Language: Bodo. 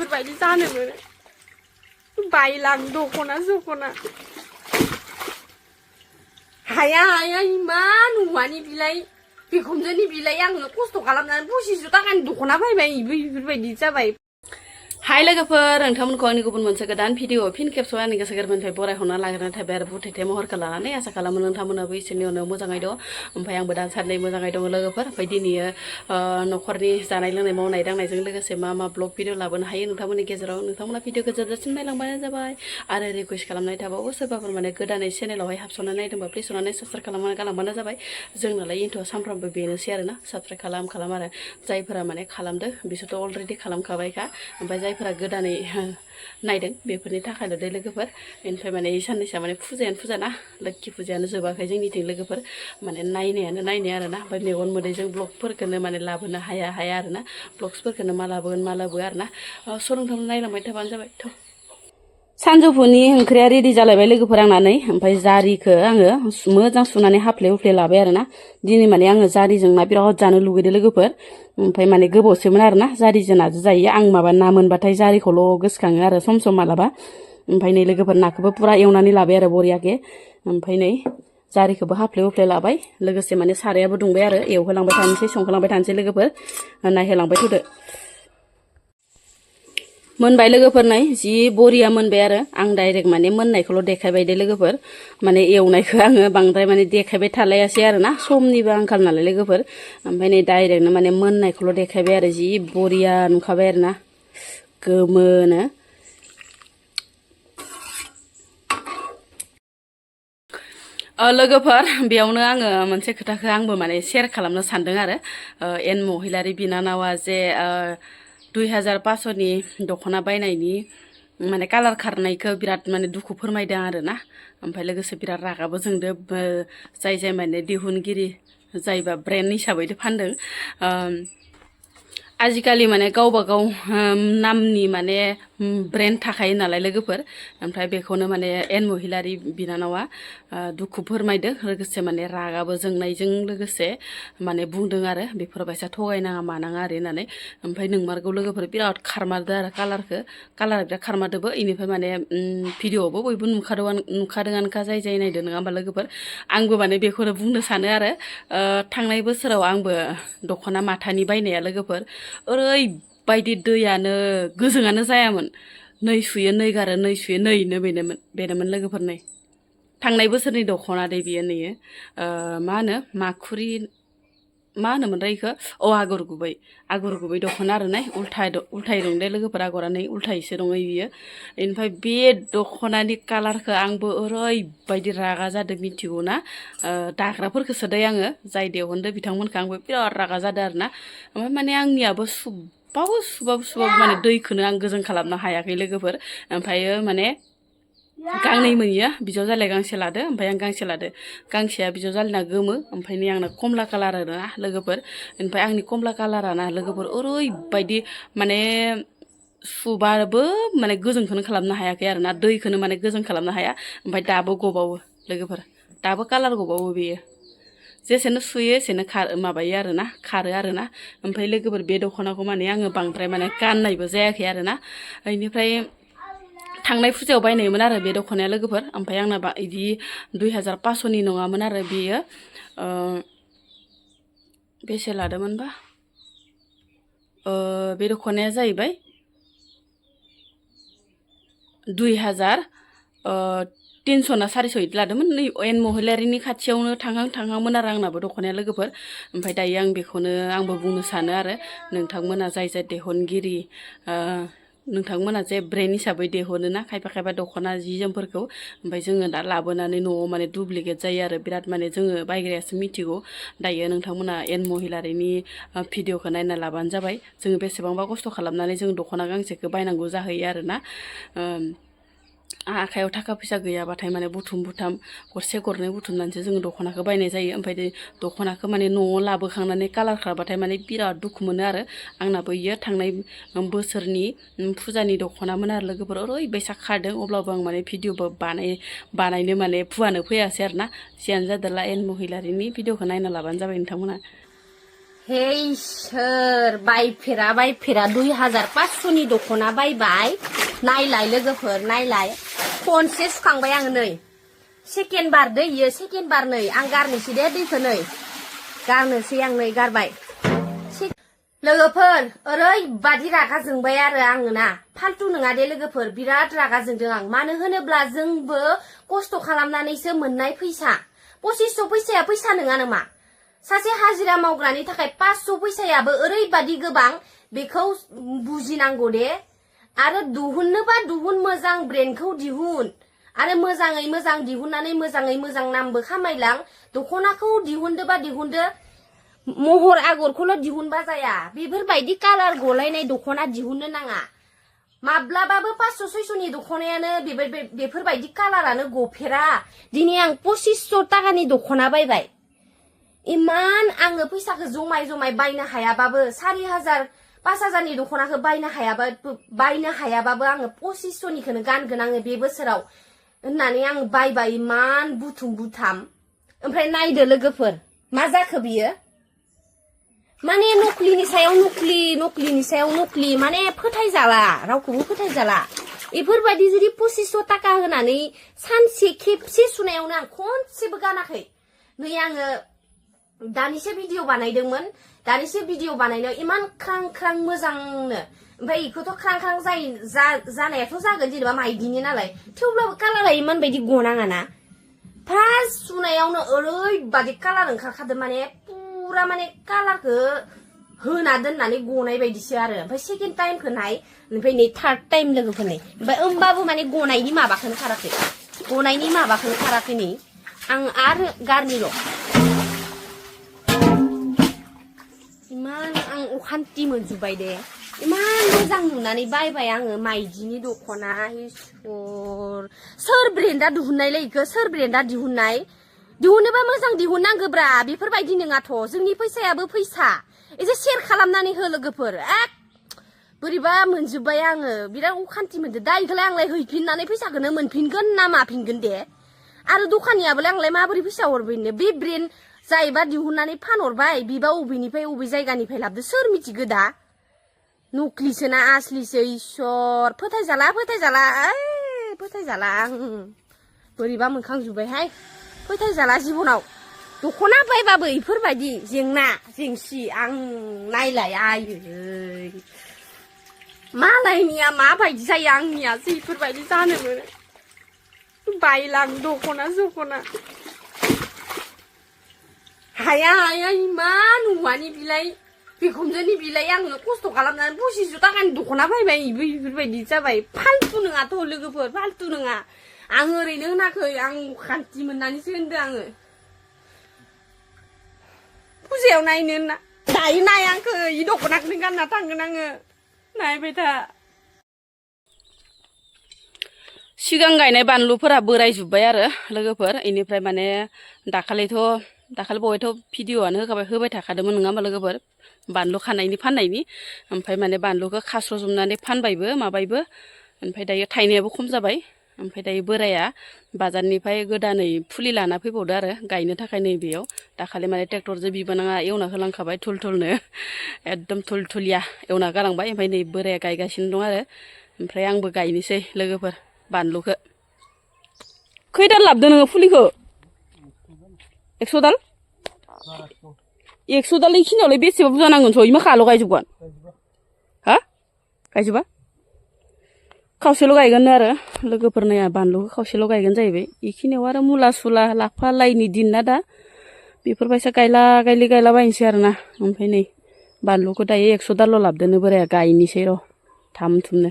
बेफोरबायदि जानो मोनो बायलां दख'ना हाया इमान हौवानि बिलाइ बिखुनजोनि बिलाइ आंनो खस्थ' खालामनानै 2500 थाखानि दख'ना बायबाय बेफोरबायदि जाबाय हाय लोगोफोर नोंथांमोनखौ आंनि गुबुन मोनसे गोदान भिडिअ फिन खेबस' आंनि गोसो गोरबोनिफ्राय बरायहरना लाग्रोनाय थाबाय आरो बुथेथे महरखौ लानानै आसा खालामो नोंथांमोनाबो इसोरनि अननायाव मोजाङै दं ओमफ्राय आंबो दासान्दि मोजाङै दङ लोगोफोर ओमफ्राय दिनै न'खरनि जानाय लोंनाय मावनाय दांनायजों लोगोसे मा ब्लग भिडिअ लाबोनो हायो नोंथांमोननि गेजेराव नोंथांमोना भिडिअखौ जोबजासिम नायलांबानो जाबाय आरो रिकुवेस्ट खालामनाय थाबावो सोरबाफोर माने गोदानै चेनेलावहाय हाबस'नानै नायदोंबा प्लिज अननानै साबस्क्राइब खालामनानै गालांबानो जाबाय जोंनालाय इन्थ'आ सानफ्रामबो बेनोसै आरोना साबस्क्राइब खालाम आरो जायफोरा माने खालामदों बिसोरथ' अलरेडि खालामखाबायखा ओमफ्राय जायफोरा गोदानै नायदों बेफोरनि थाखायल' दे लोगोफोर बेनिफ्राय माने साननैसोआ माने फुजायानो फुजा ना लोखि फुजायानो जोबाखै जोंनिथिं लोगोफोर माने नायनाय आरोना ओमफ्राय मेगन मोदैजों ब्लगफोरखौनो माने लाबोनो हाया आरोना ब्लग्सफोरखौनो मा लाबोगोन आरोना स' नोंथांमोन नायलांबाय थाबानो जाबाय थ' सानजौफुनि ओंख्रिया रेडि जालायबाय लोगोफोर आंनानै ओमफ्राय जारिखौ आङो मोजां सुनानै हाफ्ले हुफ्ले लाबाय आरोना दिनै माने आङो जारिजों ना बिराद जानो लुगैदों लोगोफोर ओमफ्राय माने गोबावसोमोन आरोना जारिजों नाजों जायो आं माबा ना मोनबाथाय जारिखौल' गोसोखाङो आरो सम मालाबा ओमफ्राय नै लोगोफोर नाखौबो पुरा एवनानै लाबाय आरो बरियाके ओमफ्राय नै जारिखौबो हाफ्ले हुफ्ले लाबाय लोगोसे माने सारायाबो दुंबाय आरो एवहोलांबाय थानोसै संहोलांबाय थानोसै लोगोफोर नायहोलांबाय थ'दो मोनबाय लोगोफोर नै जि बरिया मोनबाय आरो आं डाइरेक्ट माने मोननायखौल' देखायबाय दे लोगोफोर माने एवनायखौ आङो बांद्राय माने देखायबाय थालायासै आरोना समनिबो आंखाल नालाय लोगोफोर ओमफ्राय नै डाइरेक्टनो माने मोननायखौल' देखायबाय आरो जि बरिया नुखाबाय आरोना गोमोनो लोगोफोर बेयावनो आङो मोनसे खोथाखौ आंबो माने शेयार खालामनो सानदों आरो एन महिलारि बिनानावा जे 2500नि दख'ना बायनायनि माने कालार खारनायखौ बिराद माने दुखु फोरमायदों आरोना ओमफ्राय लोगोसे बिराद रागाबो जोंदो जाय माने दिहुनगिरि जायबा ब्रेन्ड हिसाबै फानदों आजिखालि माने गावबा गाव नामनि माने ब्रेन्ड थाखायो नालाय लोगोफोर ओमफ्राय बेखौनो माने एन महिलारि बिनानावा दुखु फोरमायदों लोगोसे माने रागाबो जोंनायजों लोगोसे माने बुंदों आरो बेफोरबायसा थगायनाङा मानाङा आरो होननानै ओमफ्राय नोंमारगौ लोगोफोर बिराद खारमारदो आरो कालारा बिराद खारमारदोबो इनिफ्राय माने भिडिअआवबो बयबो नुखादोंआनोखा जाय नायदो नङा होमबा लोगोफोर आंबो माने बेखौनो बुंनो सानो आरो थांनाय बोसोराव आंबो दख'ना माथानि बायनाया लोगोफोर ओरैबायदि दैयानो गोजोङानो जायामोन नै सुयो नै गारो नै सुयो नैनो बेनोमोन लोगोफोर नै थांनाय बोसोरनि दख'ना दे बियो नैयो मा होनो माखुरि मा होनोमोनलाय बेखौ आगर गुबै दख'ना आरो नै उल्थायै दं दे लोगोफोर आगरा नै उल्थायैसो दङ बियो ओमफ्राय बे दख'नानि कालारखौ आंबो ओरैबायदि रागा जादों मिथिगौ ना दाग्राफोरखौसो दै आङो जाय दिहुनदों बिथांमोनखौ आंबो बिराद रागा जादों आरोना ओमफ्राय माने आंनियाबो सुबाबो माने दैखौनो आं गोजों खालामनो हायाखै लोगोफोर ओमफ्रायो माने गांनै मोनिया बिजावजालिया गांसे लादो ओमफ्राय आं गांसे लादो गांसेया बिजावजालिना गोमो ओमफ्राय नै आंना कमला कालार आरोना लोगोफोर ओमफ्राय आंनि कमला कालाराना लोगोफोर ओरैबायदि माने सुबाबो माने गोजोंखौनो खालामनो हायाखै आरोना दैखौनो माने गोजों खालामनो हाया ओमफ्राय दाबो गबावो लोगोफोर दाबो कालार गबावो बेयो जेसेनो सुयो एसेनो माबायो आरोना खारो आरोना ओमफ्राय लोगोफोर बे दख'नाखौ माने आङो बांद्राय माने गाननायबो जायाखै आरोना बेनिफ्राय थांनाय फुजायाव बायनायमोन आरो बे दख'नाया लोगोफोर ओमफ्राय आंना बिदि 2500नि नङामोन आरो बेयो बेसे लादोंमोनबा बे दख'नाया जाहैबाय 2300 ना 400 इदि लादोंमोन नै एन महिलारिनि खाथियावनो थांहांमोन आरो आंनाबो दख'नाया लोगोफोर ओमफ्राय दायो आं बेखौनो आंबो बुंनो सानो आरो नोंथांमोना जाय दिहुनगिरि नोंथांमोना जे ब्रेन्ड हिसाबै दिहुनोना खायफा दख'ना जि जोमफोरखौ ओमफ्राय जोङो दा लाबोनानै न'आव माने दुप्लिकेट जायो आरो बिराद माने जोङो बायग्रायासो मिथिगौ दायो नोंथांमोना एन महिलारिनि भिडिअखौ नायना लाबानो जाबाय जोङो बेसेबांबा खस्थ' खालामनानै जों दख'ना गांसेखौ बायनांगौ जाहैयो आरोना आखायाव थाखा फैसा गैयाबाथाय माने बुथुम बुथाम गरसे गरनै बुथुमनानैसो जोङो दख'नाखौ बायनाय जायो ओमफ्राय दख'नाखौ माने न'आव लाबोखांनानै कालार खारबाथाय माने बिराद दुखु मोनो आरो आंनाबो इयो थांनाय बोसोरनि फुजानि दख'नामोन आरो लोगोफोर ओरैबायसा खारदों अब्लाबो आं माने भिडिअबो बानायनो माने फुवानो फैयासै आरोना जियानो जादोंला एन महिलारिनि भिडिअखौ नायना लाबानो जाबाय नोंथांमोना Hey सोर बायफेरा 2500नि दख'ना बायबाय नायलाय लोगोफोर नायलाय खनसे सुखांबाय आं नै सेकेन्ड बार दै इयो सेकेन्ड बार नै आं गारनोसै दे दैखौ नै गारनोसै आं नै गारबाय लोगोफोर ओरैबादि रागा जोंबाय आरो आङो ना फालतु नङा दे लोगोफोर बिराद रागा जोंदों आं मानो होनोब्ला जोंबो खस्थ' खालामनानैसो मोननाय फैसा 2500 फैसाया फैसा नङा नामा सासे हाजिरा मावग्रानि थाखाय 500 फैसायाबो ओरैबादि गोबां बेखौ बुजिनांगौ दे आरो दिहुननोबा दिहुन मोजां ब्रेन्डखौ दिहुन आरो मोजाङै मोजां दिहुननानै मोजाङै मोजां नामबो खामायलां दख'नाखौ दिहुनदोबा दिहुनदो महर आगरखौल' दिहुनबा जाया बेफोरबायदि कालार गलायनाय दख'ना दिहुननो नाङा माब्लाबाबो 500-600 नि दख'नायानो बेफोरबायदि कालारानो गफेरा दिनै आं 2500 टाकानि दख'ना बायबाय इमान आङो फैसाखौ जमाय बायनो हायाबाबो 4000-5000 नि दख'नाखौ बायनो हायाबाबो आङो 2500 निखौनो गानगोन आङो बे बोसोराव होननानै आं बायबाय इमान बुथुम बुथाम ओमफ्राय नायदो लोगोफोर मा जाखो बियो माने नकलिनि सायाव नकलि माने फोथायजाला रावखौबो फोथायजाला बेफोरबायदि जुदि 2500 टाका होनानै सानसे खेबसे सुनायावनो आं खनसेबो गानाखै नै आङो दानिसो भिडिअ बानायदोंमोन दानिसो भिडिअ बानायनायाव इमान ख्रां मोजांनो ओमफ्राय इखौथ' ख्रां जानायाथ' जागोन जेनेबा माइदिनि नालाय थेवब्लाबो कालारा इमान बायदि गनाङा ना फार्स्ट सुनायावनो ओरैबादि कालार ओंखारखादों माने पुरा माने कालारखौ होना दोननानै गनाय बायदिसो आरो ओमफ्राय सेकेन्ड टाइमखौ नाय ओमफ्राय नै थार्ड टाइम लोगोफोर नै ओमफ्राय होमबाबो माने गनायनि माबाखौनो खाराखै नै आं आरो गारनिल' इमान आं अखान्थि मोनजोब्बाय दे इमान मोजां नुनानै बायबाय आङो माइदिनि दख'ना सोर ब्रेन्डा दिहुननायलै इखो सोर ब्रेन्डा दिहुननोबा मोजां दिहुननांगौब्रा बेफोरबायदि नङाथ' जोंनि फैसायाबो फैसा एसे सेयार खालामनानै हो लोगोफोर बोरैबा मोनजोब्बाय आङो बिराद अखान्थि मोनदों दा इखौलाय आंलाय हैफिननानै फैसाखौनो मोनफिनगोन ना माफिनगोन दे आरो दखानियाबोलाय आंलाय माबोरै फैसा हरफिननो बे ब्रेन्ड जायबा दिहुननानै फानहरबाय बिबा अबे जायगानिफ्राय लाबोदो सोर मिथिगो दा नकलिसो ना आसलिसो इसर फोथायजाला आं बोरैबा मोनखांजोब्बायहाय फोथायजाला जिबनाव दख'ना बायबाबो इफोरबायदि जेंसि आं नायलाय आयै मालायनिया माबायदि जायो आंनियासो इफोरबायदि जानो मोनो बायलां दख'ना हाया इमान हौवानि बिलाइ बिखुनजोनि बिलाइ आंनो खस्थ' खालामनानै 2500 टाकानि दख'ना बायबाय बेफोरबायदि जाबाय फालतु नङाथ' लोगोफोर फालतु नङा आं ओरैनो होनाखै आं खान्थि मोननानैसो होनदों आङो फुजायाव नायनो होनना दायो नायाखै इ दख'नाखौनो गानना थांगोन आङो नायबाय था सिगां गायनाय बानलुफोरा बोरायजोब्बाय आरो लोगोफोर इनिफ्राय माने दाखालि बावैथ' भिडिअ'आनो होबाय थाखादोंमोन नङा होमबा लोगोफोर बानलु खानायनि फाननायनि ओमफ्राय माने बानलुखौ खास्र'जोबनानै फानबायबो माबायबो ओमफ्राय दायो थायनायाबो खम जाबाय ओमफ्राय दायो बोराया बाजारनिफ्राय गोदानै फुलि लाना फैबावदो आरो गायनो थाखाय नैबेयाव दाखालि माने ट्रेक्टरजों बिबोनाङा एवना होलांखाबाय थुलथुलनो एकदम थुलथुलिया एवना गालांबाय ओमफ्राय नै बोराया गायगासिनो दं आरो ओमफ्राय आंबो गायनोसै लोगोफोर बानलुखौ खैदाल लाबोदो नोङो फुलिखौ 100 दाल 100 दाल इखिनियावलाय बेसेबा बुरजा नांगोन स' इमा खाल' गायजोबगोन हा गायजोबा खावसेल' गायगोन आरो लोगोफोरनिया बानलुखौ खावसेल' गायगोन जाहैबाय इखिनियाव आरो मुला सुला लाफा लाइनि दिन ना दा बेफोरबायसा गायला बायनोसै आरोना ओमफ्राय नै बानलुखौ दायो 100 दाल' लाबोदोनो बोराया गायनोसै र' थाम थुमनो